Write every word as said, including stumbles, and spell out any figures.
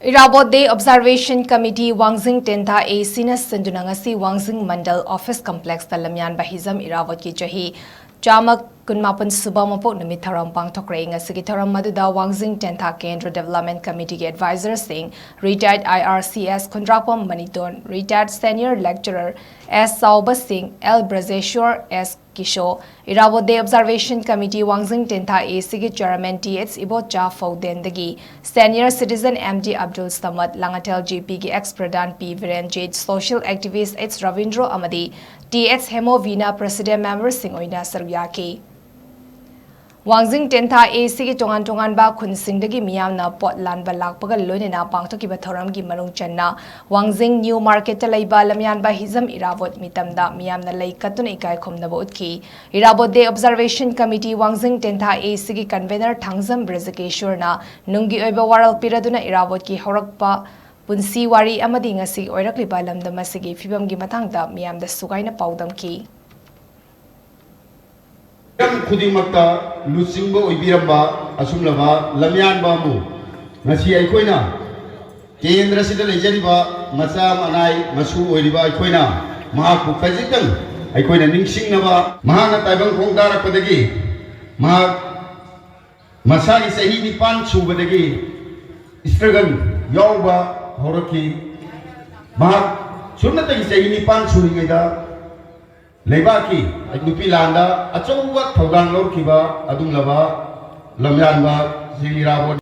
Irabot Day Observation Committee, Wangjing Tentha A C ꯅ ꯁꯤꯟꯗꯨꯅ ꯉꯁꯤ ꯋꯥꯡꯖꯤꯡ ꯃꯟꯗꯜ ꯑꯣꯐꯤꯁ ꯀꯝꯄ꯭ꯂꯦꯛꯁꯇ ꯂꯝꯌꯥꯟꯕ ꯍꯤꯖꯝ ꯏꯔꯥꯕꯣꯠꯀꯤ ꯆꯍꯤ ꯆꯥꯝꯃ ꯀꯨꯟꯃꯥꯄꯟ ꯁꯨꯕ ꯃꯄꯣꯛ ꯅꯨꯃꯤꯠ ꯊꯧꯔꯝ ꯄꯥꯡꯊꯣꯛꯈ꯭ꯔꯦ꯫ ꯉꯁꯤꯒꯤ ꯊꯧꯔꯝ ꯑꯗꯨꯗ ꯋꯥꯡꯖꯤꯡ ꯇꯦꯟꯊꯥ ꯀꯦꯟꯗ꯭ꯔ ꯗꯦꯕꯂꯞꯃꯦꯟ ꯀꯃꯤꯇꯤꯒꯤ ꯑꯦꯗꯚꯥꯏꯖꯔꯁꯤꯡ, ꯔꯤꯇꯥꯌꯔꯗ ꯑꯥꯏ ꯑꯥꯔ ꯁꯤ ꯑꯦꯁ ꯈꯨꯟꯗ꯭ꯔꯥꯛꯄꯝ ꯃꯅꯤꯇꯣꯟ, ꯔꯤꯇꯥꯌꯔꯗ ꯁꯦꯅꯤꯌꯔ ꯂꯦꯛꯆꯔꯔ ꯑꯦꯁ ꯆꯥꯎꯕ ꯁꯤꯡ, ꯑꯦꯜ ꯕ꯭ꯔꯖꯦꯁ꯭ꯋꯔ, ꯑꯦꯁ ꯀꯤꯁꯣ, ꯏꯔꯥꯕꯣꯠ ꯗꯦ ꯑꯣꯕꯖꯥꯔꯚꯦꯁꯟ ꯀꯃꯤꯇꯤ ꯋꯥꯡꯖꯤꯡ ꯇꯦꯟꯊꯥ ꯑꯦ ꯁꯤꯒꯤ ꯆꯦꯌꯔꯃꯦꯟ ꯇꯤ ꯑꯩꯆ ꯏꯕꯣꯆꯥ ꯐꯧꯗꯦꯟꯗꯒꯤ senior citizen M D Abdul Samad, Langathel J ꯄꯤꯒꯤ ex pradhan P Birenjit, social activist H Rabindro ꯑꯃꯗꯤ ꯇꯤ ꯑꯩꯆ ꯍꯦꯃꯣꯚꯤꯅ ꯄ꯭ꯔꯦꯁꯤꯗꯦꯟꯠ ꯃꯦꯝꯕꯔꯁꯤꯡ ꯑꯣꯏꯅ ꯁꯔꯨꯛ ꯌꯥꯈꯤ꯫ ꯋꯥꯡꯖꯤꯡ ꯇꯦꯟꯊꯥ ꯑꯦ ꯁꯤꯒꯤ ꯇꯣꯉꯥꯟ ꯇꯣꯉꯥꯟꯕ ꯈꯨꯟꯁꯤꯡꯗꯒꯤ ꯃꯤꯌꯥꯝꯅ ꯄꯣꯠ ꯂꯥꯟꯕ ꯂꯥꯛꯄꯒ ꯂꯣꯏꯅꯅ ꯄꯥꯡꯊꯣꯛꯈꯤꯕ ꯊꯧꯔꯝꯒꯤ ꯃꯅꯨꯡ ꯆꯟꯅ ꯋꯥꯡꯖꯤꯡ ꯅ꯭ꯌꯨ ꯃꯥꯔꯀꯦꯠꯇ ꯂꯩꯕ ꯂꯝꯌꯥꯟꯕ ꯍꯤꯖꯝ ꯏꯔꯥꯕꯣꯠ ꯃꯤꯇꯝꯗ ꯃꯤꯌꯥꯝꯅ ꯂꯩ ꯀꯠꯇꯨꯅ ꯏꯀꯥꯏ ꯈꯨꯝꯅꯕ ꯎꯠꯈꯤ꯫ ꯏꯔꯥꯕꯣꯠ ꯗꯦ ꯑꯣꯕꯖꯥꯔꯚꯦꯁꯟ ꯀꯃꯤꯇꯤ ꯋꯥꯡꯖꯤꯡ ꯇꯦꯟꯊꯥ ꯑꯦ ꯁꯤꯒꯤ ꯀꯟꯚꯦꯅꯔ ꯊꯥꯡꯖꯝ ꯕ꯭ꯔꯖꯀꯦꯁ꯭ꯋꯔꯅ ꯅꯨꯡꯒꯤ ꯑꯣꯏꯕ ꯋꯥꯔꯣꯜ ꯄꯤꯔꯗꯨꯅ ꯏꯔꯥꯕꯣꯠꯀꯤ ꯍꯧꯔꯛꯄ ꯄꯨꯟꯁꯤ ꯋꯥꯔꯤ ꯑꯃꯗꯤ ꯉꯁꯤ ꯑꯣꯏꯔꯛꯂꯤꯕ ꯂꯝꯗꯝ ꯑꯁꯤꯒꯤ ꯐꯤꯕꯝꯒꯤ ꯃꯇꯥꯡꯗ ꯃꯤꯌꯥꯝꯗ ꯁꯨꯒꯥꯏꯅ ꯄꯥꯎꯗꯝꯈꯤ꯫ ꯍꯤꯔꯝ ꯈꯨꯗꯤꯡꯃꯛꯇ ꯂꯨꯆꯤꯡꯕ ꯑꯣꯏꯕꯤꯔꯝꯕ ꯑꯁꯨꯝꯂꯕ ꯂꯝꯌꯥꯟꯕ ꯑꯃꯕꯨ ꯉꯁꯤ ꯑꯩꯈꯣꯏꯅ ꯀꯦꯟꯗ꯭ꯔꯁꯤꯗ ꯂꯩꯖꯔꯤꯕ ꯃꯆꯥ ꯃꯅꯥꯏ ꯃꯁꯨ ꯑꯣꯏꯔꯤꯕ ꯑꯩꯈꯣꯏꯅ ꯃꯍꯥꯛꯄꯨ ꯈꯖꯤꯛꯇꯪ ꯑꯩꯈꯣꯏꯅ ꯅꯤꯡꯁꯤꯡꯅꯕ, ꯃꯍꯥꯛꯅ ꯇꯥꯏꯕꯪ ꯈꯣꯡꯗꯥꯔꯛꯄꯗꯒꯤ ꯃꯍꯥꯛ ꯃꯁꯥꯒꯤ ꯆꯍꯤ ꯅꯤꯄꯥꯟ ꯁꯨꯕꯗꯒꯤ ꯁ꯭ꯇ꯭ꯔꯒꯜ ꯌꯥꯎꯕ ꯍꯧꯔꯛꯈꯤ꯫ ꯃꯍꯥꯛ ꯁꯨꯞꯅꯇꯒꯤ ꯆꯍꯤ ꯅꯤꯄꯥꯟ ꯁꯨꯔꯤꯉꯩꯗ ꯂꯩꯕꯥꯛꯀꯤ ꯅꯨꯄꯤ ꯂꯥꯟꯗ ꯑꯆꯧꯕ ꯊꯧꯗꯥꯡ ꯂꯧꯔꯛꯈꯤꯕ ꯑꯗꯨꯒꯨꯝꯂꯕ ꯂꯝꯌꯥꯟꯕ ꯁ꯭ꯔꯤ ꯏꯔꯥꯕꯣꯠ